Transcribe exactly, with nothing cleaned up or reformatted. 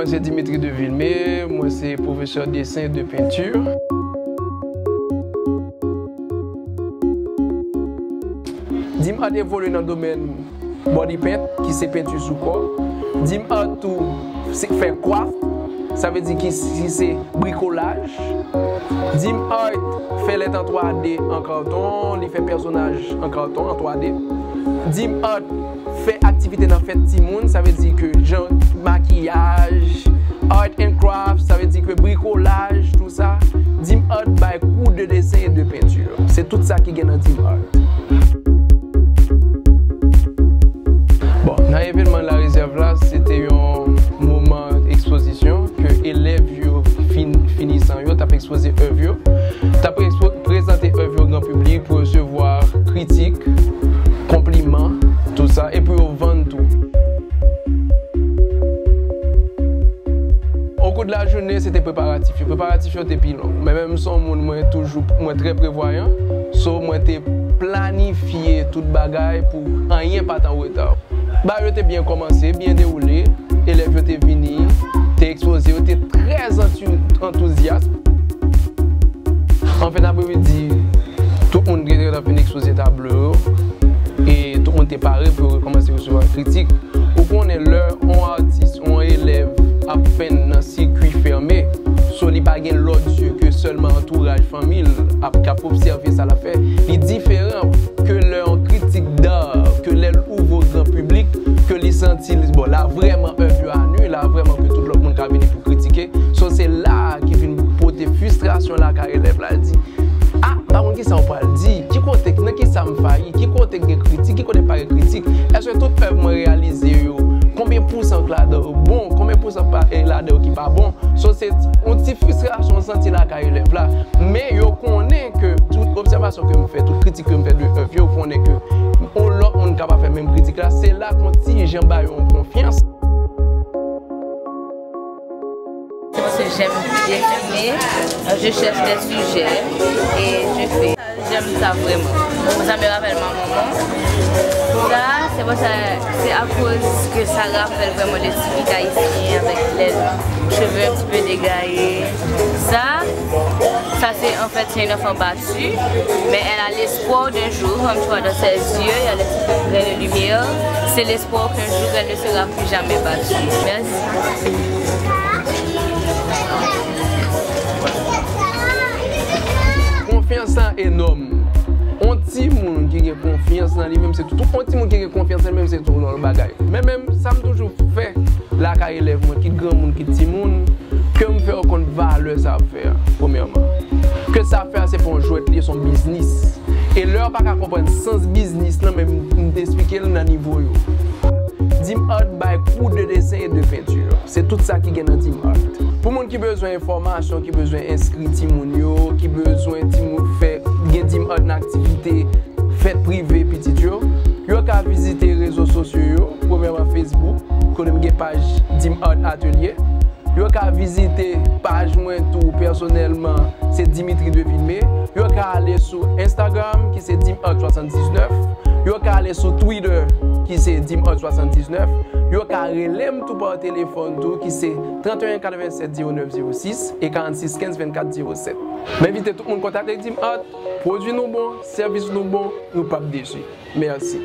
Se Dimitri de Vilmé, mwen se pwofesè desen e de penti. Dim Art evolye nan domèn body paint, ki se penti sou kò. Dim Art tou, se fè kwaf, sa vle di ki, ki se brikolaj. Dim Art fè lèt an twa D an katon, li fè pèsonaj an katon, an twa D. Dim Art fè aktivite nan fèt timoun, sa vle di ke jan makiyaj, art and craft, sa vle di ke brikolaj, tou sa. Dim Art bay kou de desen e de penti. Se tout sa ki gen nan Dim Art. Bon, nan evenman Larezèv la, se te yon moman ekspozisyon ke elèv yo fin, finisan yo t ap ekspoze èv yo. T ap ekspo-, prezante èv yo gran piblik pou resevwa kritik, konpliman, tou sa, e pou yo vann tou. Au cours de la journée, se te preparatif yo. Preparatif yo te pi long. Men menm m se yon moun, mwen toujou, mwen trè prevwayan. So, mwen te planifye tout bagay pou anyen pa t an reta. Bagay yo te byen kòmanse, byen dewoule. Elèv yo te vini, te ekspoze, yo te trè anti-, antouzyas. An fen dapremidi, tout moun te gentan fin ekspoze tablo yo, e tout moun te pare pou yo kòmanse resevwa kritik. Ou konnen lè yon atis, yon elèv ap penn nan sikui fèmen, so li pa gen lòt zye ke sèlman antouraj fanmi l ap, k ap obsève sa l ap fè. Li diferan ke lè yon kritik d'art, ke lè l ouvri o gran piblik, ke li santi, bon, la vrèman èv yo a nui, la vrèman ke tout lòt moun ka vini pou kritike. So, se la a ki vin pote fristrasyon lakay elèv la, di, "A, m pa konn kisa w pral di, ki kote, nan kisa m fayi, ki kote gen kritik, ki kote pa gen kritik, èske tout èv mwen reyalize yo, konbyen pousan k ladan yo bon, konbyen pousan pa, e ladan yo ki pa bon?" So, se yon ti fristrasyon w santi lakay elèv la. Men yo konnen ke tout obsèvasyon ke m fè, tout kritik ke m fè de èv yo, yo konnen ke yon lòt moun ka pa fè menm kritik la. Se la k yon ti jan ba yo yon konfyans. C'est parce que j'aime dessiner, je cherche des sujets et je fais. J'aime ça vraiment. Ça me rappelle ma maman. Ça, c'est pour ça, c'est à cause que ça rappelle vraiment le typique haïtien avec les cheveux un petit peu dégaillés. Ça, ça c'est en fait, c'est une enfant battue, mais elle a l'espoir d'un jour, comme tu vois dans ses yeux, il y a le petit grain de lumière. C'est l'espoir qu'un jour elle ne sera plus jamais battue. Merci. Konfyans lan enòm. On timoun ki gen konfyans nan li menm, se tout. On timoun ki gen konfyans nan li menm, se tout lòt bagay. Men menm sa m toujou fè lakay elèv mwen, kit granmoun, kit timoun, ke m fè yo konn valè sa y ap fè a, premyèman. Ke sa y ap fè a, se pa yon jwèt li ye, se yon biznis. E lè yo pa ka konprann sans biznis lan, men m, m te esplike l nan nivo yo. Dim Art bay kou de desen e de penti. Se tout sa ki gen nan Dim Art. Pou moun ki bezwen enfòmasyon, ki bezwen enskri timoun yo, ki bezwen timoun fè, gen Dim Art nan aktivite fèt prive pitit yo, yo ka vizite rezo sosyo yo, premyèman Facebook, kote m gen paj Dim Art Atelier. Yo ka vizite paj mwen tou pèsonèlman, se Dimitri de Vilmé. Yo ka ale sou Instagram, ki se Dim Art swasanndiznèf. Yo ka ale sou Twitter, ki se Dim Art swasanndiznèf. Yo ka rele m tou pa telefòn tou, ki se trannteyen katrevennsèt zewo nèf zewo sis e karannsis kenz vennkat zewo sèt. M envite tout moun kontakte Dim Art, pwodui nou bon, sèvis nou bon, nou p ap desi. Mèsi.